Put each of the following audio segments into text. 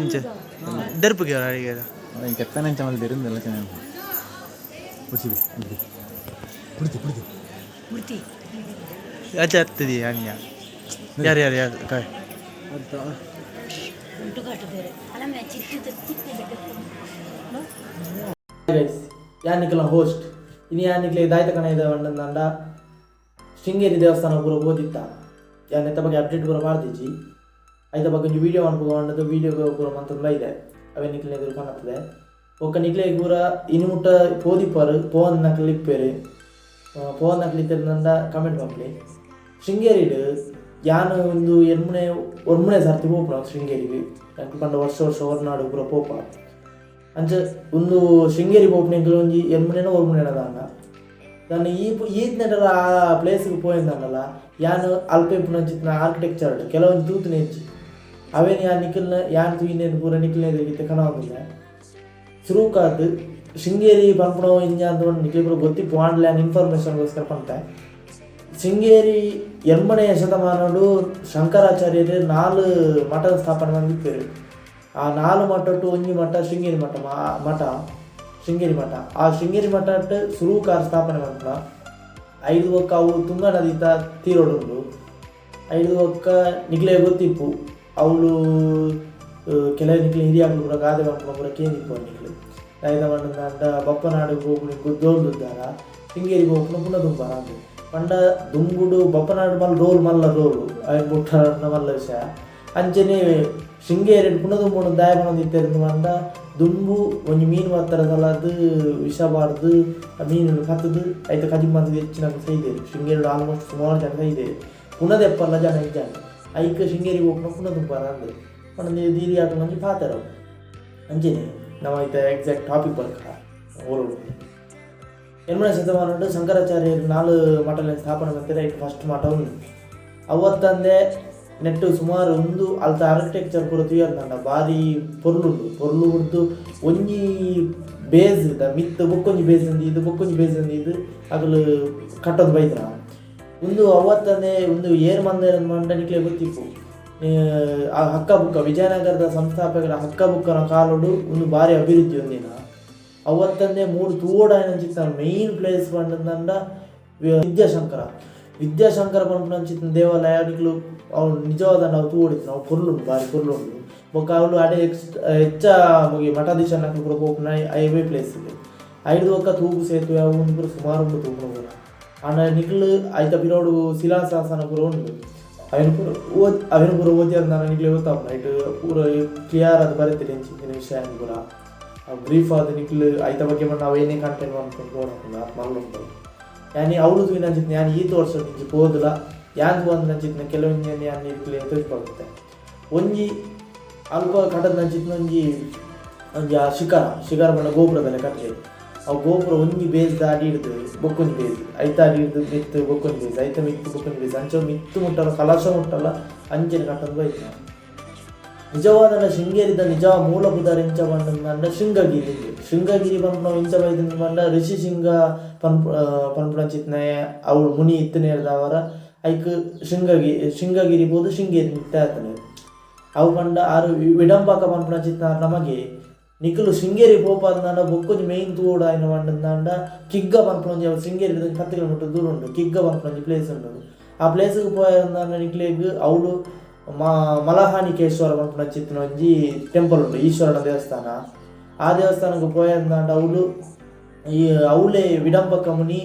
ಎಂಚ ದರ್ಪುಗೆ ಅಡಿಗೆ. ಕೆತ್ತನೆ ಎಂಚ ಮಲ್ದೆರ್ ಇಂದೆಲ್ಲ ಚೆನ್ನಾಗಿ ಪುಡ್ಸಿದೆ ಪುಡ್ತಿ ಪುಡ್ತಿ. ಮೂರ್ತಿ. ಅಚ್ಚ ಹತ್ತದಿ ಅನ್ಯ ಯಾರು ಯಾರು ಯಾರು ಕಾಯ್. ಉಂಟು ಕಟ್ಟುದೇರೆ ಅಲ್ಲ ಚಿಕ್ಕ ಚಿಕ್ಕ. ಗೈಸ್, ಯಾನ್ ನಿಕಲ್ನ ಹೋಸ್ಟ್. ಇನಿ ಯಾನ್ ನಿಕ್ಲೆ ದಾಯ್ತ ಕಣ ಇದೆ ಪಂಡಂಡ, ಶೃಂಗೇರಿ ದೇವಸ್ಥಾನ ಪೂರ ಪೋದಿತ್ತ. ಯಾನ್ ನೆತ್ತ ಬಗ್ಗೆ ಅಪ್ಡೇಟ್ ಪೂರ ಪಾಡ್ದಿಜಿ. ಐತ ಬಗ್ಗೆ ಒಂಜಿ ವೀಡಿಯೋ ಮನ್ಪುಗ ಪಂಡದು ವೀಡಿಯೋ ಪೂರ ಮಂತೊಂದು ಬೈದೆ. ಅವೇ ನಿಕ್ಲೆನ ಎದುರು ಕಾಣುತ್ತದೆ. ಬೊಕ್ಕ ನಿಕ್ಲೆ ಪೂರ ಇನಿ ಮುಟ್ಟ ಪೋದಿಪ್ಪರು, ಪೋವಂದಿನಕ್ಲು ಇಪ್ಪೆರ್. ಪೋವಂದಿನಕ್ಲು ಇತ್ತೆರ್ಂಡ ಕಮೆಂಟ್ ಮಲ್ಪುಲೆ. ಶೃಂಗೇರಿಡ್ ಯಾನ್ ಒಂದು ಎಣ್ಮನೆ ಒರ್ಮನೆ ಸರ್ತಿ ಪೋಪುನ ಶೃಂಗೇರಿಗೆ. ಎಂಕ್ ಪಂಡ ವರ್ಷ ವರ್ಷ ಹೊರನಾಡು ಪೂರ ಪೋಪ. ಅಂಚ ಉಂದು ಶೃಂಗೇರಿ ಪೋಪುನ ಎಂಕುಲು ಒಂಜಿ ಎಣ್ಮನೆನ ಒರ್ಮನೆನ ದಾನ್ನ ದಾನ್ನ ಈ ಈತ್ನೆಟಲ ಆ ಪ್ಲೇಸ್ಗೆ ಪೋಯೆಂದಾಂಡಲ ಯಾನ್ ಅಲ್ಪ ಇಪ್ಪುನಂಚಿತ್ತಿನ ಆರ್ಕಿಟೆಕ್ಚರ್ ಕೆಲವೊಂಜಿ ತೂತುನ ಇಜ್ಜಿ. ಅವೇನ್ ಯಾನ್ ನಿಕಲ್ನ ಯಾನ್ ತೂಯಿನೆನ್ ಪೂರ ನಿಕಲ್ನ ಎದುರಿಗೆ ಕನವೊಂದುಲ್ಲೆ. ಸುರೂಕಾದ್ ಶೃಂಗೇರಿ ಪನ್ಪುನವು ಇಂಜ ಅಂದ್ ನಿಕ್ಲೆ ಪೂರ ಗೊತ್ತಿಪ್ಪು. ಆಂಡಲ ಯಾನ್ ಇನ್ಫಾರ್ಮೇಷನ್ಗೋಸ್ಕರ ಪನ್ಪೆ. ಶೃಂಗೇರಿ 8ನೇ ಶತಮಾನಡು ಶಂಕರಾಚಾರ್ಯರು ನಾಲ್ ಮಠ ಸ್ಥಾಪನೆ ಮಂದಿಪ್ಪೆರ್. ಆ ನಾಲ್ ಮಠಟ್ಟು ಒಂಜಿ ಮಠ ಶೃಂಗೇರಿ ಮಠ. ಮಠ ಶೃಂಗೇರಿ ಮಠ. ಆ ಶೃಂಗೇರಿ ಮಠಟ್ ಸುರೂಕಾರ್ ಸ್ಥಾಪನೆ ಮನ್ಪುನ. ಐದು ಬೊಕ್ಕ ಅವು ತುಂಗಾ ನದಿತ ತೀರೋಡುಂಡು. ಐದು ಬೊಕ್ಕ ನಿಕ್ಲೆ ಗೊತ್ತಿಪ್ಪು, ಅವುಲು ಕೆಲವು ನಿಕ್ಲೆ ಹಿರಿಯಾಕ್ಲು ಪೂರ ಗಾದೆ ಪನ್ಪುನ ಪೂರ ಕೇಂದಿಪ್ಪು. ನಿಕ್ಲು ದಾಯ್ದ ಪಂಡಂಡ, ಬಪ್ಪನಾಡು ಪೋಪುನಿ ದೋಲ್ದುದ್ದಾರ, ಶೃಂಗೇರಿ ಪೋಪುನ ಪುನ ದುಂಬಾರ ಅಂದ್ ಪಂಡ. ದುಂಬುಡು ಬಪ್ಪನಾಡು ಮಲ್ಲ ರೋಲ್, ಮಲ್ಲ ರೋಲು ಅವೆನ್ ಬುಟ್ಟ ಮಲ್ಲ ವಿಷಯ. ಅಂಚನೆ ಶೃಂಗೇರಿಡ್ ಪುನ ದುಂಬುಡು ದಾಯ ಪನೊಂದಿತ್ತೆರ್ ಪಂಡ, ದುಂಬು ಒಂಜಿ ಮೀನು ಪತ್ತರ ಸಲಾದ್ ವಿಷ ಪಾಡ್ದ್ ಮೀನು ಪತ್ತುದು ಐತ ಕಜಿಪು ಮಂತುದು ಹೆಚ್ಚಿನಕುಲು ಸೈದೆರ್. ಶೃಂಗೇರಿಡ್ ಆಲ್ಮೋಸ್ಟ್ ಸುಮಾರು ಜನ ಸೈದೆರ್. ಪುನ ದೆಪ್ಪರ್ಲ ಜನ ಇಜ್ಜಾಂಡ್. ಐಕ್ ಶೃಂಗೇರಿ ಪೋಪುನ ಪುನ ದುಂಬಾರ ಅಂದ್ ಪಂಡ ಹಿರಿಯಾಕ್ಲು ಒಂಜಿ ಪಾತೆರ. ಅಂಚನೆ ನಮ ಐತ ಎಕ್ಸಾಕ್ಟ್ ಟಾಪಿಕ್ ಬರ್ಕ ಓಲು. 8ನೇ ಶತಮಾನಡ್ ಶಂಕರಾಚಾರ್ಯರು ನಾಲ್ ಮಠಲೆನ್ ಸ್ಥಾಪನೆ ಮಲ್ತೆರ್. ಐಟ್ ಫಸ್ಟ್ ಮಠ ಉಂದು. ಅವತ್ತಂದೆ ನೆಟ್ಟ್ ಸುಮಾರು ಉಂದು ಅಲ್ತ ಆರ್ಕಿಟೆಕ್ಚರ್ ಪೂರ ತೂಯರ್ಂಡ ಬಾರಿ ಪೊರ್ಲುಂಡು. ಪೊರ್ಲು ಬುಡ್ದು ಒಂಜಿ ಬೇಸ್ ದ ಮಿತ್ತ್ ಬೊಕ್ಕೊಂಜಿ ಬೇಸ್ ಇದು, ಬೊಕ್ಕೊಂಜಿ ಬೇಸ್ ಇದು ಅಕುಲು ಕಟ್ಟೊಂದು ಬೈದ್ರ ಉಂದು. ಅವತ್ತಂದೆ ಉಂದು ಏರ್ ಮಂದೆರ್ ಪಂಡ ನಿಕ್ಲೆ ಗೊತ್ತಿಪ್ಪು, ಆ ಹಕ್ಕ ಬುಕ್ಕ ವಿಜಯನಗರದ ಸಂಸ್ಥಾಪಕರ ಹಕ್ಕ ಬುಕ್ಕನ ಕಾಲೊಡು ಉಂದು ಬಾರಿ ಅಭಿವೃದ್ಧಿ ಹೊಂದಿನ. ಅವತ್ತಂದೆ ಮೂಡು ತೂವೊಡಾಯಿನಂಚಿತ್ತಿನ ಮೈನ್ ಪ್ಲೇಸ್ ಪಂಡಂಡ ವಿದ್ಯಾಶಂಕರ. ವಿದ್ಯಾಶಂಕರ ಪನ್ಪುನಂಚಿತ್ತಿನ ದೇವಾಲಯ ನಿಕ್ಲು ಅವು ನಿಜವಾದ ನಾವು ತೂವೊಡಿತ್ತು. ಅವು ಪೊರ್ಲುಂಡು, ಬಾರಿ ಪೊರ್ಲುಂಡು. ಬೊಕ್ಕ ಅವ್ಲು ಅಡೆ ಹೆಚ್ಚ ಮುಗಿ ಮಠಾಧೀಶನಕುಲು ಪೂರ ಪೋಪುನ ಹೈವೇ ಪ್ಲೇಸ್. ಐಡ್ದ್ ಬೊಕ್ಕ ತೂಗು ಸೇತುವೆ ಅವು ಉಂದು ಪೂರ ಸುಮಾರು ಉಂಡು ತೂಪುನ ಪೂರ. ಆಂಡ ನಿಕ್ಲು ಐತ ಪಿರವುಡು ಶಿಲಾಶಾಸನ ಪೂರ ಉಂಡು. ಅವೆನ್ ಪೂರ ಓದ್, ಅವೆನ್ ಪೂರ ಓದಿಯಂದಾನ ನಿಕ್ಲೆ ಗೊತ್ತಾಪುಂಡು. ಐಟ್ ಪೂರ ಕ್ಲಿಯರ್ ಆದ್ ಬರೆತೆರ್ ಎಂಚಿನ ವಿಷಯ ಪೂರ ಬ್ರೀಫ್ ಆದ್. ನಿಕ್ಲು ಐತ ಬಗ್ಗೆ ಪಂಡ ಅವು ಏನೇ ಕಂಟೆಂಟ್ ಮನ್ಪುಂಡು ಪೋಡಾಪುಂಡು, ಆತ್ ಮಲ್ಲ ಉಂಡು. ಯಾನ್ ಅವ್ಲು ತೂಯಿನಂಚಿತ್ತಿನ, ಯಾನ್ ಈತ್ ವರ್ಷ ಇಂಚಿ ಪೋದುಲ ಯಾನ್ ತೂವಂದಿನಂಚಿತ್ತಿನ ಕೆಲವೊಂಜಿ ಯಾನ್ ನಿಕ್ಲೆ ತೋಜಿಪಾವೊಂದಿತ್ತೆ. ಒಂಜಿ ಅಲ್ಪ ಕಟದ್ನಂಚಿತ್ತಿನ ಒಂಜಿ ಒಂಜಿ ಆ ಶಿಖರ, ಶಿಖರ ಪಂಡ ಗೋಪುರದಲೆ ಕಟ್ಲೆ. ಅವು ಗೋಪುರ ಒಂಜಿ ಬೇಸ್ ಅಡಿ ಹಿಡ್ದು ಬೊಕ್ಕೊಂಜಿ ಬೇಸ್, ಐತ ಅಡಿ ಹಿಡ್ದು ಮಿತ್ತ್ ಬೊಕ್ಕೊಂಜಿ ಬೇಸ್, ಐತ ಮಿತ್ತ್ ಬೊಕ್ಕೊಂಜಿ ಬೇಸ್, ಅಂಚ ಮಿತ್ತ್ ಮುಟ್ಟಲ, ಕಲಶ ಮುಟ್ಟಲ ಅಂಚನೆ ಕಟ್ಟೊಂದು ಬೈದಿನ. ನಿಜವಾದ ಶೃಂಗೇರಿದ ನಿಜ ಮೂಲ ಪುದರ್ ಎಂಚ ಪಂಡಂಡ ಶೃಂಗಗಿರಿ. ಶೃಂಗಗಿರಿ ಪನ್ಪುನವು ಎಂಚ ಬೈದುಂಡು ಪಂಡ, ಋಷಿ ಶೃಂಗ ಪನ್ಪುನಂಚಿತ್ತಿನ ಅವು ಮುನಿ ಇತ್ತಿನೇರ್ದಾವರ ಐಕ್ ಶೃಂಗಗಿರಿ, ಶೃಂಗಗಿರಿ ಪೋದು ಶೃಂಗೇರಿ ಮಿತ್ತೆ ಆತುಂಡು. ಅವು ಪಂಡ ಆರು ವಿಡಂಬಕ ಪನ್ಪುನಂಚಿತ್ತಿನ ನಮಗೆ. ನಿಕುಲು ಶೃಂಗೇರಿ ಪೋಪಂದಾಂಡ ಬೊಕ್ಕೊಂಜಿ ಮೈನ್ ತೂವೊಡಾಯಿನ ಪಂಡಂದಾಂಡ ಕಿಗ್ಗ ಪನ್ಪುನ ಒಂಜಿ, ಅವು ಶೃಂಗೇರಿ ಒಂಜಿ 10 ಕಿಲೋಮೀಟರ್ ದೂರ ಉಂಡು. ಕಿಗ್ಗ ಪನ್ಪುನ ಒಂಜಿ ಪ್ಲೇಸ್ ಉಂಡು. ಆ ಪ್ಲೇಸ್ಗೆ ಪೋಯಂದಾಂಡ ನಿಕ್ಲೆಗ್ ಅವ್ಲು ಮಲಹಾನಿಕೇಶ್ವರ ಪನ್ಪುನಂಚಿತ್ತಿನ ಒಂಜಿ ಟೆಂಪಲ್ ಉಂಡು, ಈಶ್ವರನ ದೇವಸ್ಥಾನ. ಆ ದೇವಸ್ಥಾನಕ್ಕೆ ಪೋಯಂದಾಂಡ ಅವ್ಲು ಈ ಅವ್ಲೇ ವಿಡಂಬಕ ಮುನಿ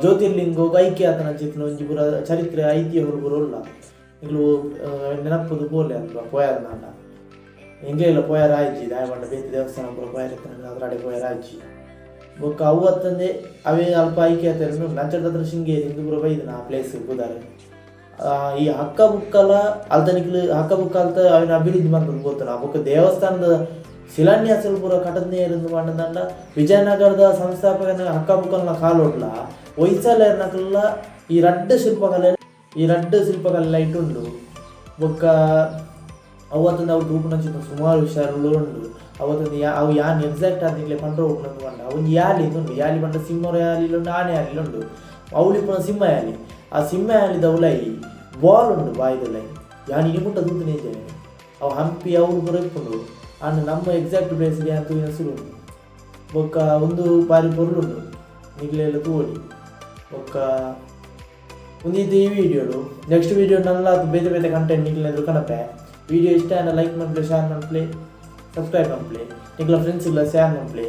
ಜ್ಯೋತಿರ್ಲಿಂಗೋಗ್ ಐಕ್ಯ ಆತನಂಚಿತ್ತಿನ ಒಂಜಿ ಪೂರ ಚರಿತ್ರೆ ಐತಿಹ್ಯಲು ಪೂರ ಉಲ್ಲ. ನಿಕುಲು ನೆನಪುದು ಪೋಲೆ ಅಲ್ಪ ಪೋಯಂದಾಂಡ. ಎಂಕ್ಲೆಗ್ಲ ಪೋಯೆರೆ ಆಯ್ಜಿ. ದಾಯೆ ಪಂಡ ಬೇತೆ ದೇವಸ್ಥಾನ ಪೂರ ಪೋಯೆರೆ ಇತ್ತುಂಡ ಅದ್ರಾಡೆ ಪೋಯೆರೆ ಆಯ್ಜಿ. ಬೊಕ್ಕ ಅವು ಅತ್ತಂದೆ ಅವೇ ಅಲ್ಪ ಐಕ್ಯ ಆತೆರ್ ನಂಚದ ಶೃಂಗೇರಿ ಇಂದು ಪೂರ ಬೈದಿನ ಆ ಪ್ಲೇಸ್ ಪುದರ್. ಈ ಹಕ್ಕ ಬುಕ್ಕಲ ಅಲ್ತ ನಿಕ್ಲು ಹಕ್ಕ ಬುಕ್ಕ ಅಲ್ತ ಅವೆನ್ ಅಭಿವೃದ್ಧಿ ಮಂತೊಂದು ಪೋತುಂಡು. ಬೊಕ್ಕ ದೇವಸ್ಥಾನದ ಶಿಲಾನ್ಯಾಸಲು ಪೂರ ಕಟದ್ನೇರ್ ಪಂಡಂಡ ವಿಜಯನಗರದ ಸಂಸ್ಥಾಪಕನ ಹಕ್ಕ ಬುಕ್ಕಲ್ನ ಕಾಲೊಡ್ಲ ಹೊಯ್ಸಳೆರ್ನಕುಲ್ಲ ಈ ರಡ್ಡ್ ಶಿಲ್ಪಕಲೆ, ಈ ರಡ್ಡ್ ಶಿಲ್ಪಕಲೆ ಲೈಟ್ ಉಂಡು. ಬೊಕ್ಕ ಅವತ್ತಂದು ಅವು ತೂಪುನಂಚಿನ ಸುಮಾರು ವಿಷಯಗಳು ಉಂಡು. ಅವತ್ತೊಂದು ಯಾ ಅವು ಯಾನ್ ಎಕ್ಸಾಕ್ಟ್ ಆದ್ ನಿಕ್ಲೆ ಪಂಡ್ರೆ ಉಂಡು ಪಂಡ, ಒಂಜಿ ಯಾಲಿ ಉಂಡು. ಯಾಲಿ ಪಂಡ ಸಿಂಹರ ಯಾಲಿ ಉಂಡು, ಆನೆ ಯಾಲಿ ಉಂಡು. ಅವ್ಲು ಇಪ್ಪುನ ಸಿಂಹ ಯಾಲಿ. ಆ ಸಿಂಹ ಯಾಲಿದ ಉಲಯಿ ಬಾಲ್ ಉಂಡು ಬಾಯಿದ ಉಲಯಿ. ಯಾನ್ ಇನಿ ಮುಟ್ಟ ತೂತುನೆ ಇಜ್ಜೆ. ಅವು ಹಂಪಿ ಅವು ಪೂರ ಇಪ್ಪುಂಡು. ಆಂಡ ನಮ್ಮ ಎಕ್ಸಾಕ್ಟ್ ಪ್ಲೇಸ್ ಯಾನ್ ತೂಯಿನ ಸುರು. ಬೊಕ್ಕ ಉಂದು ಬಾರಿ ಪೊರ್ಲುಂಡು, ನಿಕ್ಲೆಲ ತೂವೊಲಿ. ಬೊಕ್ಕ ಉಂದು ಈ ವಿಡಿಯೋಡು. ನೆಕ್ಸ್ಟ್ ವಿಡಿಯೋ ನಲ್ಲಾತ್ ಬೇತೆ ಬೇತೆ ಕಂಟೆಂಟ್ ನಿಕ್ಲೆನ ಕನಪೆ. ವಿಡಿಯೋ ಇಷ್ಟ ಆಂಡ ಲೈಕ್ ಮನ್ಪುಲೆ, ಶೇರ್ ಮನ್ಪುಲೆ, ಸಬ್ಸ್ಕ್ರೈಬ್ ಮನ್ಪುಲೆ, ನಿಕ್ಲ ಫ್ರೆಂಡ್ಸ್ ಇಲ್ಲ ಶೇರ್ ಮನ್ಪುಲೆ.